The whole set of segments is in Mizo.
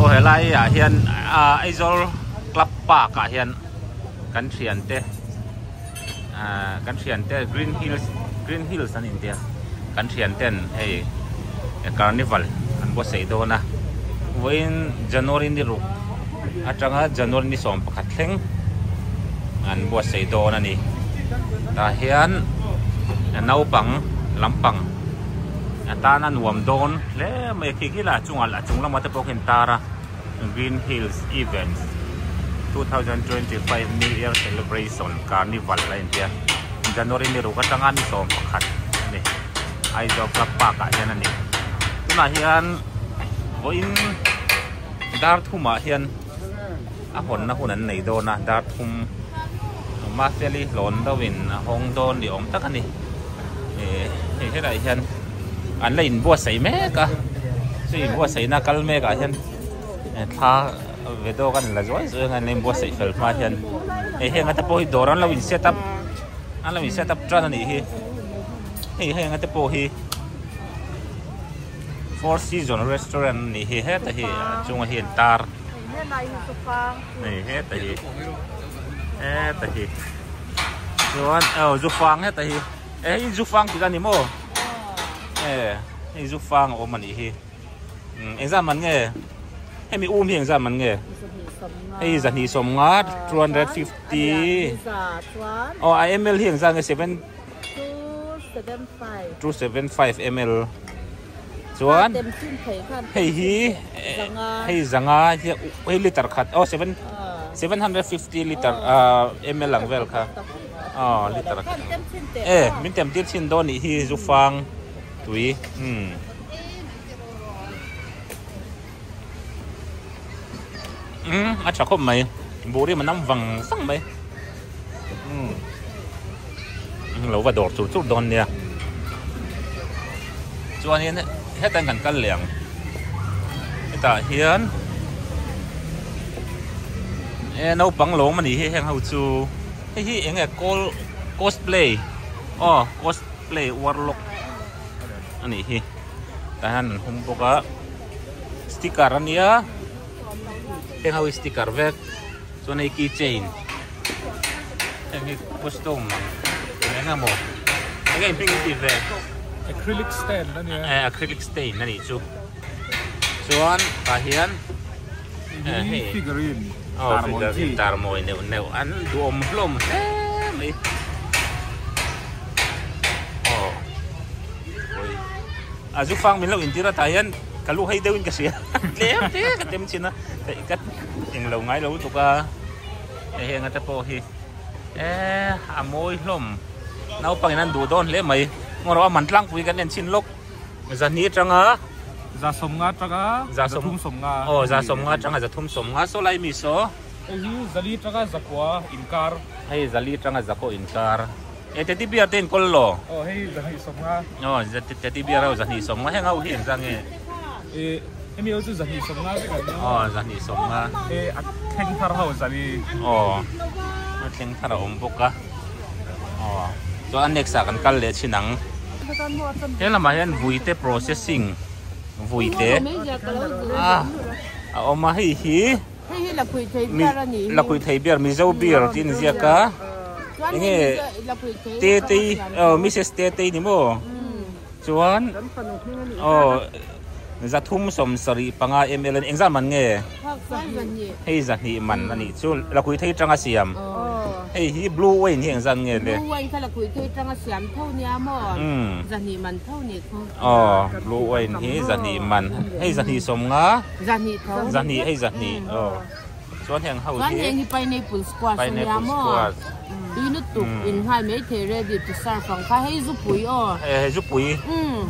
Aw helai ah hian ah Aizawl club park ah hian kan thiante ah kan thiante green hills green hills an intia kan thianten hei carnival an buatsaih dawn a vawiin January ni ruk atanga January ni 11 thleng an buatsaih dawn a ni tah hian naupang lampang a tana nuam dawn hle mai a khi khi lah chungah lah chung lamah te pawh khin tar a Green Hills Events 2025 New Year Celebration Carnival a intia January ni ruk atanga ni 11 a ni Aizawl Club Park ah hian a ni tunah hian vawiin dar thumah hian a hawnna hun an nei dawn a dar thum Mafeli hlawn deuhin a hawng dawn ni awm tak a ni eh hei helaiah hian an la inbuatsaih mek a chu inbuatsaihna kal mek ah hian thla ve dawk an la zuai zuai ang an la inbuatsaih fel hma hian hei heng ate pawh hi dawr an lo in set up an lo in set up tan a nih hi hei heng ate pawh hi four season restaurant a nih hi heta hi a chunga hi an tar hei heta hi heta hi chuan aw zu fang heta hi eh hei zu fang tih a ni maw eh hei zu fang a awm a nih hi engzat man nge hemi um hi engzat man nge hei zahnih sawmnga 250 aw a ml hi engzat nge 7 275 ml chuan hei hi hei zanga hei liter khat aw 7 750 liter ml ang vel kha aw liter khat e min tem tir chin dawn nih hi zu fang tui um um a tha khawp mai buri manam vang vang mai um lo va dawr chur chur dawn nia chuanin hetan kan kal leh ang hetah hian e naupang lawm a nih hi heng ho chu hei hi eng nge call cosplay aw cosplay warlock a nih hi tah hian an hum bawk a sticker a nia heng ho hi sticker vek chuan hei key chain heng hi costume eng emaw eng nge hming in tih ve acrylic stain a nia eh acrylic stain a nih chu chuan tah hian hei figurine aw figurine tar mawi neuh neuh an duhawm hlawm hle mai aw a zu fang min lo intir a tah hian ka lu hei deuhin ka hria tlem te ka tem chin a ka englo ngai lo lutuk a hei heng ate pawh hi eh a mawi hlawm naupangin an duh dawn hle mai ngaw a man tlangpui kan en chhin lawk zahni atanga za sawmnga atanga zathum sawmnga aw za sawmnga atanga zathum sawmnga saw lai mi saw hei hi zali atanga zakua inkar hei zali atanga zakua inkar E teddy bear te in kawl lo. Aw hei zahnih sawmnga. Aw teddy bear ho zahnih sawmnga heng ho hi engzah nge? E hemi ho chu zahnih sawmnga vek an nia. Aw zahnih sawmnga. E a thleng thar ho zali. Aw a thleng thar a awm bawk a. Aw chuan a next ah kan kal leh thin ang. He lamah hian vuite processing vuite a a awm a hei hi. Hei hi Lakhuih thei beer a nih hi. Lakhuih thei beer, Mizo beer tih an ziak a. Enge Tetei, oh Mrs Tetei ni maw? Chuan oh zathum sawm sarih panga ml a ni. Engzat man nge? Hei zahnih man a nih chu. Lakhuih thei tanga siam. Hei hi blue wine hi engzat nge le? Blue wine kha Lakhuih thei tanga siam tho nia maw? Zahnih man tho nih khaw. Aw blue wine hi zahnih man hei zahnih sawmnga zahnih tho zahnih hei zahnih aw chuan heng ho hi chuan heng hi pineapple squash ania maw tui lutuk in nghal mai thei ready to serve ang kha hei zupui aw eh hei zupui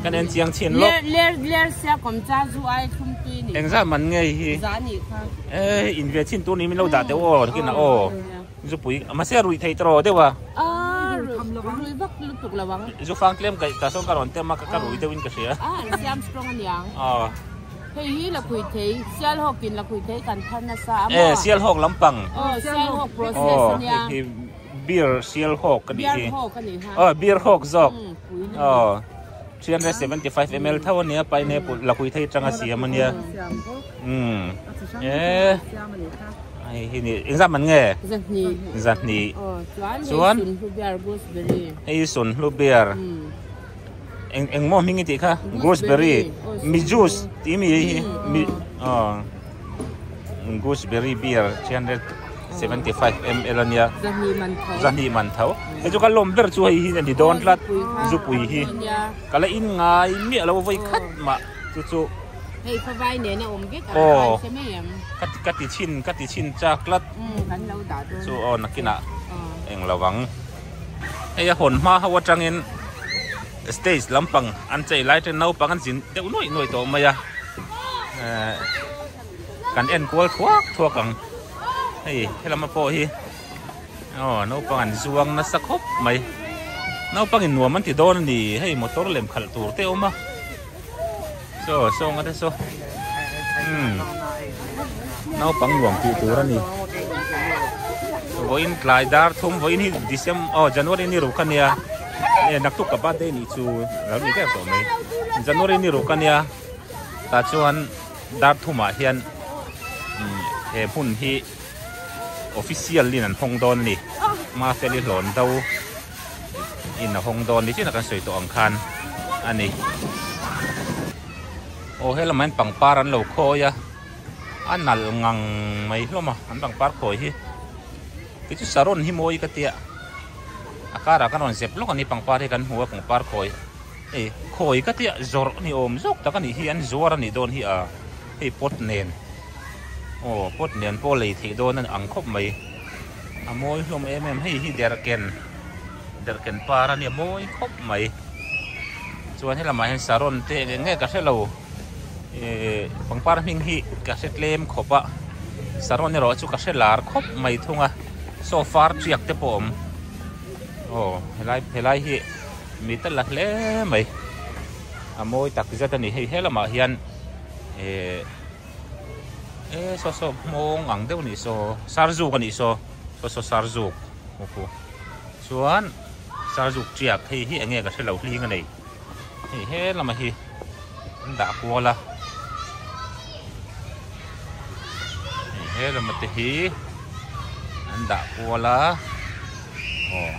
kan en chiang chhin lawk ler ler sia kawm cha zu ai thlum tui ni engzat man nge hi zahnih kha eh in ve chin tur ni min lo dah deuh aw takin a aw Zupui mahse a ruih thei tawh deuh a. A rui vak lutuk lo ang. Zu fang tlem kaih ta sawn ka rawn tem a ka rui deuhin ka hria. A an siam strong aniang. Aw. Hei hi lakhuih thei Sialhawk in lakhuih thei kan thar nasa a maw. E Sialhawk lampang. Aw Sialhawk process ania. Aw hei hi beer Sialhawk a nih hi. Beer hawk a nih ha. Aw beer hawk zawk. Pui lutuk. Aw. 375 ml tho ania pineapple lakhui thei atanga siam ania umm e hei hi ni engzat man nge zahnih zahnih chuan hei sunhlu beer eng eng maw hming i tih kha gooseberry mi juice tih mi hi mi aw gooseberry beer 375 ml ania zahnih man tho hei chu ka lawm ber chu hei hi a ni dawn tlat zupui hi ka la in ngai miah lo vawi khat mah chu chu hei khawvai nen a awm vek ang aw ka ka ti chhin ka ti chhin chak tlat chu aw nakinah eng lo ang. Hei a hawn hma ho atangin stage lampang an chei lai ten naupang an zin deuh nuaih nuaih tawh mai a ehh kan en kual thuak thuak ang hei helama pawh hi aw naupang an zuang nasa khawp mai naupang in nuam an ti dawn a ni hei motor lem khalh tur te a awm a saw saw nga te saw umm naupang nuam tih tur a ni vawiin tlai dar thum vawiin hi December aw January ni ruk a nia e naktuk ka birthday nih chu lo ni der tawh mai January ni ruk a nia tah chuan dar thumah hian he hmun hi official in an hawng dawn a ni Mafeli hlawn do. In a hawng dawn ni chin a kan sawi tawh ang khan a ni. Aw he lamah hian pangpar an lo khawi a, a nalh ngang mai hlawm a an pangpar khawi hi. Kei chu saron hi mawi ka tia, a karah kan rawn zep lawk a ni pangpar hi kan hmu a pangpar khawi hei khawi ka tia zawrh ni awm zawk tak a nih hi an zuar a nih dawn hi a hei pot nen aw pot nen pawh lei theih dawn a ang khawp mai. A mawi hlawm em em hei hi derhken derhken par a nia mawi khawp mai chuan helamah hian saron te eng eng nge ka hre lo ihh pangpar hming hi ka hre tlem khawp a saron erawh chu ka hre lar khawp mai thung a saw far tiak te pawh a awm aw helai helai hi mi tal la hle mai a mawi tak zet a ni hei helamah hian ihh. E saw saw hmawng ang deuh anih saw sarzuk anih saw saw saw sarzuk hmuh chuan sarzuk tiak hei hi enge ka hrelo hling a nei hei he lama hi an dah kual a hei he lama te hi an dah kual a aw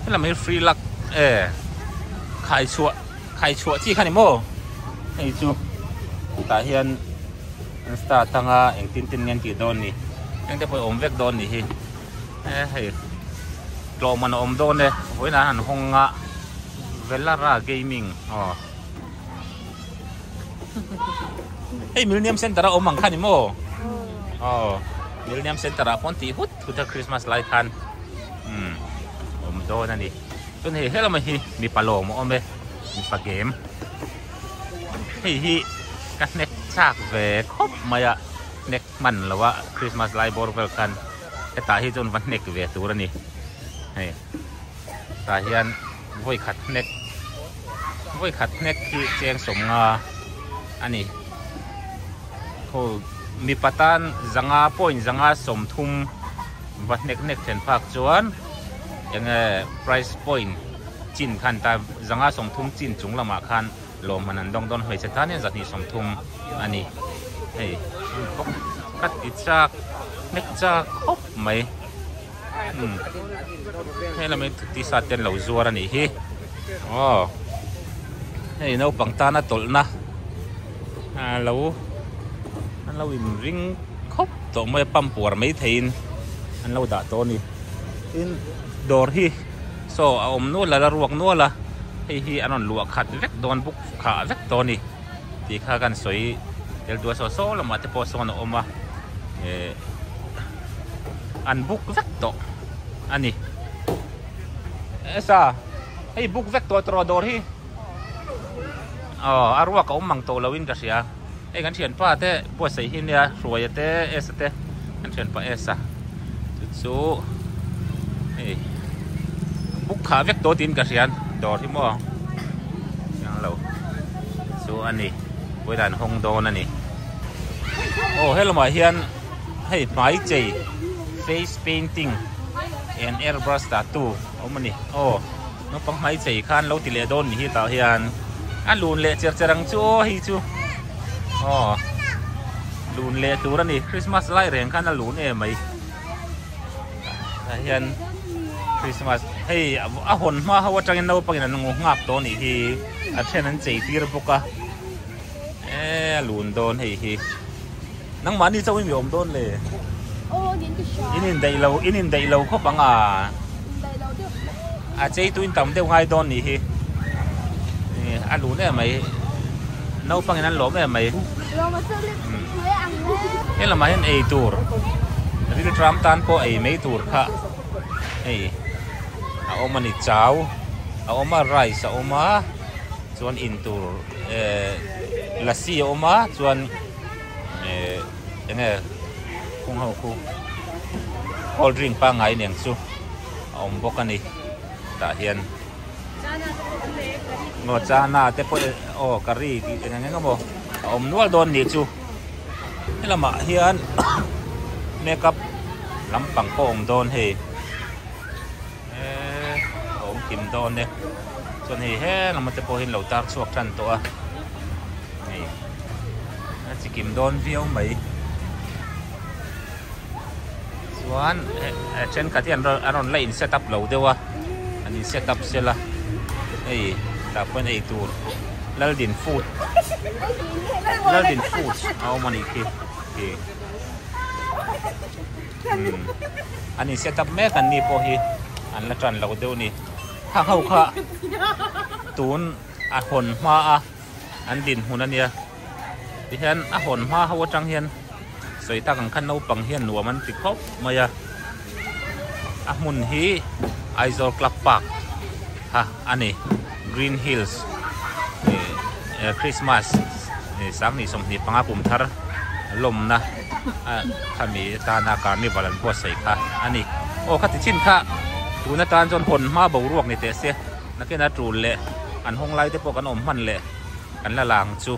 helam hi free luck e khai chhuah khai chhuah chi kha ni maw hei chu tah hian an start anga engtin tin nge an tih dawn ni engte pawh a awm vek dawn ni hi e hei tlawm an awm dawn e vawiinah an hawng a Velara gaming aw hei Millennium Center a awm ang kha ni maw aw Millennium Center ah pawh an tih hut hut a Christmas lai khan umm awm dawn a ni. Chuan hei helama hi mipa lawm a awm e mipa game hei hi ka hnek chak ve khawp mai a hnek hman lo a Christmas lai bawr vel khan hetah hi chuan va hnek ve tur a ni hei tah hian vawi khat hnek vawi khat hnek hi cheng sawmnga a ni khaw mipa tan zanga point zanga sawmthum va hnek hnek then phak chuan. Enge price point chin khan ta zanga sawmthum chin chung lamah khan lawmman an dawng dawn hmeichhe tan hian zahnih sawmthum a ni hei ka ti chak hnek chak khawp mai umm hei lam hi tisa te an lo zuar a nih hi aw hei naupang tana tawlhna a lo an lo inring khawp tawh mai a pump puar mai theiin an lo dah tawh a ni. Tin dawr hi saw a awm nual a la ruak nual a hei hi an rawn luah khat vek dawn buk khah vek tawh a ni tih kha kan sawi tel duah saw saw lamah te pawh sawn a awm a eh an buk vek tawh a ni esa hei buk vek tawh tawh dawr hi aw a ruak a awm mang tawh lo in ka hria hei kan thianpa te buatsaih hi nia hruaia te esa te kan thianpa esa chu chu hei buk khah vek tawh tiin ka hria dawr hi maw chiang lo chu a ni vawiin an hawng dawn a ni aw helamah hian hei hmai chei face painting and airbrush tattoo a awm a ni aw. Naupang hmai chei khan lo ti leh dawn ni hi tah hian a lun leh cher cher ang chu aw hei chu aw lun leh tur a ni Christmas lai reng khan a lun em mai tah hian Christmas hei a hawn hma ho atangin naupangin an nghak tawh a nih hi a then an chei tir bawk a e a lun dawn hei hi nangmahni chauhin mi awm dawn le. In indaih lo in indaih lo khawp ang a a chei tu in tam deuh ngai dawn nih hi a lun em mai naupang in an lawm em mai he lamah hian ei tur ril tram tan pawh ei mai tur kha hei a awm a ni chau a awm a rice a awm a chuan in tur eh lassi a awm a chuan eh enge kung ho khu cold drink pangngai nen chu a awm bawk a ni tah hian aw chana te pawh aw curry tih eng eng emaw a awm nual dawn nih chu helamah hian makeup lampang pawh a awm dawn hei eee a awm kim dawn e chuan hei he lamah te pawh hi an lo tar chhuak tan tawh a hei a chi kim dawn viau mai chuan thenkhat hi an rawn la in set up lo deuh a an in set up sela hei tah pawhin ei tur Laldin food Laldin foods a awm a nih khi khi. An in set up mek an ni pawh hi an la tan lo deuh a ni. Khang ho kha tun a hawn hma a an dinhmun a nia. Tihian a hawn hma ho atang hian sawi tak ang khan naupang hian nuam an ti khawp mai a. A hmun hi Aizawl Club Park kha a ni. Green Hills Christmas 2025 kum thar lawmna khami atana carnival an buatsaih kha a ni. Aw khati chin kha tun atan chuan hawn hma boruak ni teh se nakin a tul leh an hawng lai te pawh kan awm hman leh kan la lang chu.